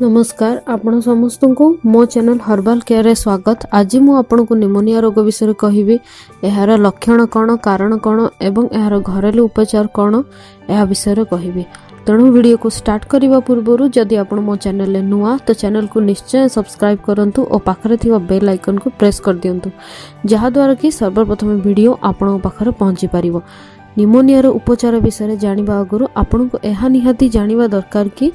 ନମସ୍କାର, ଆପଣ ସମସ୍ତଙ୍କୁ ମୋ ଚ୍ୟାନେଲ୍ ହର୍ବାଲ୍ କେୟାରରେ ସ୍ୱାଗତ। ଆଜି ମୁଁ ଆପଣଙ୍କୁ ନିମୋନିଆ ରୋଗ ବିଷୟରେ କହିବି। ଏହାର ଲକ୍ଷଣ କ'ଣ, କାରଣ କ'ଣ ଏବଂ ଏହାର ଘରେଲୁ ଉପଚାର କ'ଣ, ଏହା ବିଷୟରେ କହିବି। ତେଣୁ ଭିଡ଼ିଓକୁ ଷ୍ଟାର୍ଟ କରିବା ପୂର୍ବରୁ ଯଦି ଆପଣ ମୋ ଚ୍ୟାନେଲରେ ନୂଆ, ତ ଚ୍ୟାନେଲକୁ ନିଶ୍ଚୟ ସବସ୍କ୍ରାଇବ୍ କରନ୍ତୁ ଓ ପାଖରେ ଥିବା ବେଲ୍ ଆଇକନ୍କୁ ପ୍ରେସ୍ କରିଦିଅନ୍ତୁ, ଯାହାଦ୍ୱାରା କି ସର୍ବପ୍ରଥମେ ଭିଡ଼ିଓ ଆପଣଙ୍କ ପାଖରେ ପହଞ୍ଚି ପାରିବ। ନିମୋନିଆର ଉପଚାର ବିଷୟରେ ଜାଣିବା ଆଗରୁ ଆପଣଙ୍କୁ ଏହା ନିହାତି ଜାଣିବା ଦରକାର କି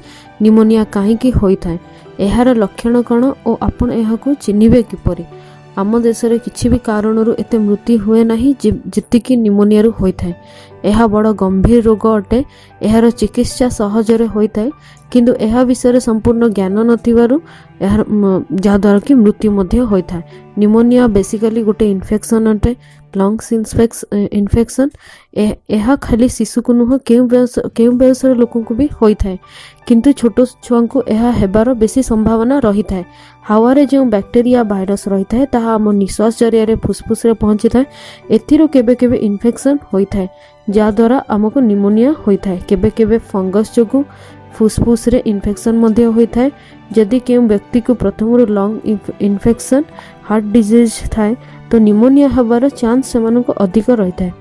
ନିମୋନିଆ କାହିଁକି ହୋଇଥାଏ, ଏହାର ଲକ୍ଷଣ କ'ଣ ଓ ଆପଣ ଏହାକୁ ଚିହ୍ନିବେ କିପରି। ଆମ ଦେଶରେ କିଛି ବି କାରଣରୁ ଏତେ ମୃତ୍ୟୁ ହୁଏ ନାହିଁ, ଯେତିକି ନିମୋନିଆରୁ ହୋଇଥାଏ। ଏହା ବଡ଼ ଗମ୍ଭୀର ରୋଗ ଅଟେ। ଏହାର ଚିକିତ୍ସା ସହଜରେ ହୋଇଥାଏ, କିନ୍ତୁ ଏହା ବିଷୟରେ ସମ୍ପୂର୍ଣ୍ଣ ଜ୍ଞାନ ନଥିବାରୁ ଏହାର ଯାହାଦ୍ୱାରା କି ମୃତ୍ୟୁ ମଧ୍ୟ ହୋଇଥାଏ। ନିମୋନିଆ ବେସିକାଲି ଗୋଟେ ଇନଫେକ୍ସନ୍ ଅଟେ, ଲଙ୍ଗସ୍ ଇନଫେକ୍ସନ୍। ଏହା ଖାଲି ଶିଶୁକୁ ନୁହଁ, କେଉଁ ବୟସର ଲୋକଙ୍କୁ ବି ହୋଇଥାଏ, କିନ୍ତୁ ଛୋଟ ଛୁଆଙ୍କୁ ଏହା ହେବାର ବେଶୀ ସମ୍ଭାବନା ରହିଥାଏ। ହାୱାରେ ଯେଉଁ ବ୍ୟାକ୍ଟେରିଆ, ଭାଇରସ୍ ରହିଥାଏ, ତାହା ଆମ ନିଶ୍ୱାସ ଜରିଆରେ ଫୁସଫୁସରେ ପହଞ୍ଚିଥାଏ। ଏଥିରୁ କେବେ କେବେ ଇନଫେକ୍ସନ୍ ହୋଇଥାଏ, ଯାହାଦ୍ୱାରା ଆମକୁ ନିମୋନିଆ ହୋଇଥାଏ। କେବେ କେବେ ଫଙ୍ଗସ୍ ଯୋଗୁଁ ଫୁସଫୁସରେ ଇନଫେକ୍ସନ୍ ମଧ୍ୟ ହୋଇଥାଏ। ଯଦି କେଉଁ ବ୍ୟକ୍ତିକୁ ପ୍ରଥମରୁ ଲଙ୍ଗ ଇନଫେକ୍ସନ୍, ହାର୍ଟ ଡିଜିଜ୍ ଥାଏ, ତ ନିମୋନିଆ ହେବାର ଚାନ୍ସ ସେମାନଙ୍କୁ ଅଧିକ ରହିଥାଏ।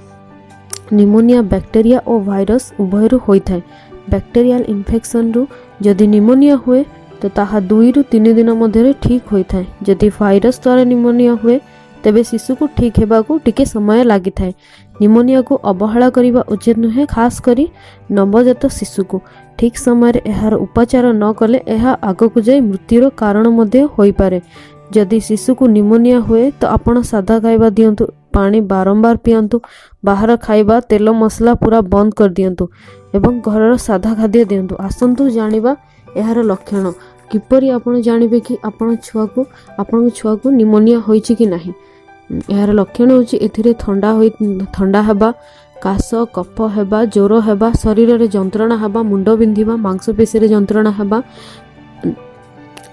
ନିମୋନିଆ ବ୍ୟାକ୍ଟେରିଆ ଓ ଭାଇରସ୍ ଉଭୟରୁ ହୋଇଥାଏ। ବ୍ୟାକ୍ଟେରିଆଲ ଇନଫେକ୍ସନରୁ ଯଦି ନିମୋନିଆ ହୁଏ, ତ ତାହା 2ରୁ 3 ଦିନ ମଧ୍ୟରେ ଠିକ୍ ହୋଇଥାଏ। ଯଦି ଭାଇରସ୍ ଦ୍ୱାରା ନିମୋନିଆ ହୁଏ, ତେବେ ଶିଶୁକୁ ଠିକ୍ ହେବାକୁ ଟିକେ ସମୟ ଲାଗିଥାଏ। ନିମୋନିଆକୁ ଅବହେଳା କରିବା ଉଚିତ ନୁହେଁ, ଖାସ୍ କରି ନବଜାତ ଶିଶୁକୁ। ଠିକ୍ ସମୟରେ ଏହାର ଉପଚାର ନ କଲେ ଏହା ଆଗକୁ ଯାଇ ମୃତ୍ୟୁର କାରଣ ମଧ୍ୟ ହୋଇପାରେ। ଯଦି ଶିଶୁକୁ ନିମୋନିଆ ହୁଏ, ତ ଆପଣ ସାଧା ଖାଇବା ଦିଅନ୍ତୁ, ପାଣି ବାରମ୍ବାର ପିଅନ୍ତୁ, ବାହାର ଖାଇବା, ତେଲ ମସଲା ପୁରା ବନ୍ଦ କରିଦିଅନ୍ତୁ ଏବଂ ଘରର ସାଧା ଖାଦ୍ୟ ଦିଅନ୍ତୁ। ଆସନ୍ତୁ ଜାଣିବା ଏହାର ଲକ୍ଷଣ। କିପରି ଆପଣ ଜାଣିବେ କି ଆପଣଙ୍କ ଛୁଆକୁ ନିମୋନିଆ ହୋଇଛି କି ନାହିଁ? ଏହାର ଲକ୍ଷଣ ହେଉଛି ଏଥିରେ ଥଣ୍ଡା ହେବା, କାଶ, କଫ ହେବା, ଜ୍ୱର ହେବା, ଶରୀରରେ ଯନ୍ତ୍ରଣା ହେବା, ମୁଣ୍ଡ ବିନ୍ଧିବା, ମାଂସପେଶୀରେ ଯନ୍ତ୍ରଣା ହେବା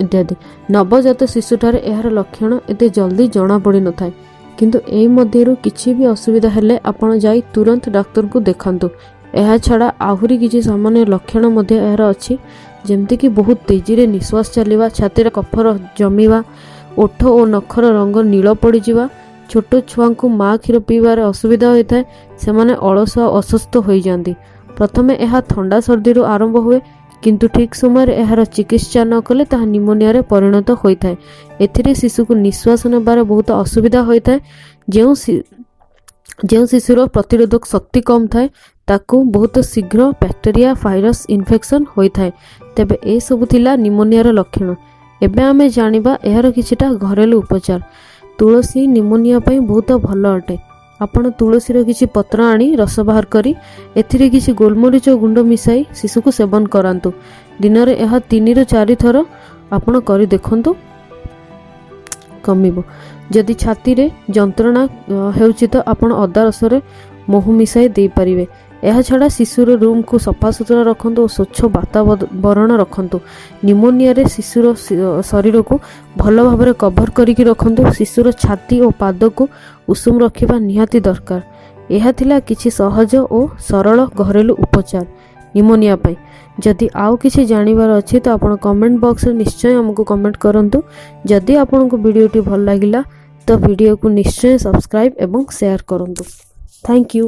ଇତ୍ୟାଦି। ନବଜାତ ଶିଶୁଠାରେ ଏହାର ଲକ୍ଷଣ ଏତେ ଜଲ୍ଦି ଜଣାପଡ଼ିନଥାଏ, କିନ୍ତୁ ଏହି ମଧ୍ୟରୁ କିଛି ବି ଅସୁବିଧା ହେଲେ ଆପଣ ଯାଇ ତୁରନ୍ତ ଡାକ୍ତରଙ୍କୁ ଦେଖାନ୍ତୁ। ଏହା ଛଡ଼ା ଆହୁରି କିଛି ସାମାନ୍ୟ ଲକ୍ଷଣ ମଧ୍ୟ ଏହାର ଅଛି, ଯେମିତିକି ବହୁତ ତେଜିରେ ନିଶ୍ୱାସ ଚାଲିବା, ଛାତିରେ କଫ ଜମିବା, ଓଠ ଓ ନଖର ରଙ୍ଗ ନୀଳ ପଡ଼ିଯିବା। ଛୋଟ ଛୁଆଙ୍କୁ ମା କ୍ଷୀର ପିଇବାରେ ଅସୁବିଧା ହୋଇଥାଏ। ସେମାନେ ଅଳସୁଆ, ଅସୁସ୍ଥ ହୋଇଯାଆନ୍ତି। ପ୍ରଥମେ ଏହା ଥଣ୍ଡା ସର୍ଦ୍ଦିରୁ ଆରମ୍ଭ ହୁଏ, କିନ୍ତୁ ଠିକ୍ ସମୟରେ ଏହାର ଚିକିତ୍ସା ନ କଲେ ତାହା ନିମୋନିଆରେ ପରିଣତ ହୋଇଥାଏ। ଏଥିରେ ଶିଶୁକୁ ନିଶ୍ୱାସ ନେବାରେ ବହୁତ ଅସୁବିଧା ହୋଇଥାଏ। ଯେଉଁ ଶିଶୁର ପ୍ରତିରୋଧକ ଶକ୍ତି କମ୍ ଥାଏ, ତାକୁ ବହୁତ ଶୀଘ୍ର ବ୍ୟାକ୍ଟେରିଆ, ଭାଇରସ୍ ଇନଫେକ୍ସନ୍ ହୋଇଥାଏ। ତେବେ ଏସବୁ ଥିଲା ନିମୋନିଆର ଲକ୍ଷଣ। ଏବେ ଆମେ ଜାଣିବା ଏହାର କିଛିଟା ଘରେଲୁ ଉପଚାର। ତୁଳସୀ ନିମୋନିଆ ପାଇଁ ବହୁତ ଭଲ ଅଟେ। ଆପଣ ତୁଳସୀର କିଛି ପତ୍ର ଆଣି ରସ ବାହାର କରି ଏଥିରେ କିଛି ଗୋଲମରିଚ ଗୁଣ୍ଡ ମିଶାଇ ଶିଶୁକୁ ସେବନ କରାନ୍ତୁ। ଦିନରେ ଏହା 3ରୁ 4 ଥର ଆପଣ କରି ଦେଖନ୍ତୁ, କମିବ। ଯଦି ଛାତିରେ ଯନ୍ତ୍ରଣା ହେଉଛି, ତ ଆପଣ ଅଦା ରସରେ ମହୁ ମିଶାଇ ଦେଇପାରିବେ। ଏହାଛଡ଼ା ଶିଶୁର ରୁମ୍କୁ ସଫାସୁତୁରା ରଖନ୍ତୁ ଓ ସ୍ୱଚ୍ଛ ବାତାବରଣ ରଖନ୍ତୁ। ନିମୋନିଆରେ ଶିଶୁର ଶରୀରକୁ ଭଲ ଭାବରେ କଭର କରିକି ରଖନ୍ତୁ। ଶିଶୁର ଛାତି ଓ ପାଦକୁ ଉଷୁମ ରଖିବା ନିହାତି ଦରକାର। ଏହା ଥିଲା କିଛି ସହଜ ଓ ସରଳ ଘରେଲୁ ଉପଚାର ନିମୋନିଆ ପାଇଁ। ଯଦି ଆଉ କିଛି ଜାଣିବାର ଅଛି, ତ ଆପଣ କମେଣ୍ଟ ବକ୍ସରେ ନିଶ୍ଚୟ ଆମକୁ କମେଣ୍ଟ କରନ୍ତୁ। ଯଦି ଆପଣଙ୍କୁ ଭିଡ଼ିଓଟି ଭଲ ଲାଗିଲା, ତ ଭିଡ଼ିଓକୁ ନିଶ୍ଚୟ ସବସ୍କ୍ରାଇବ୍ ଏବଂ ସେୟାର କରନ୍ତୁ। Thank you.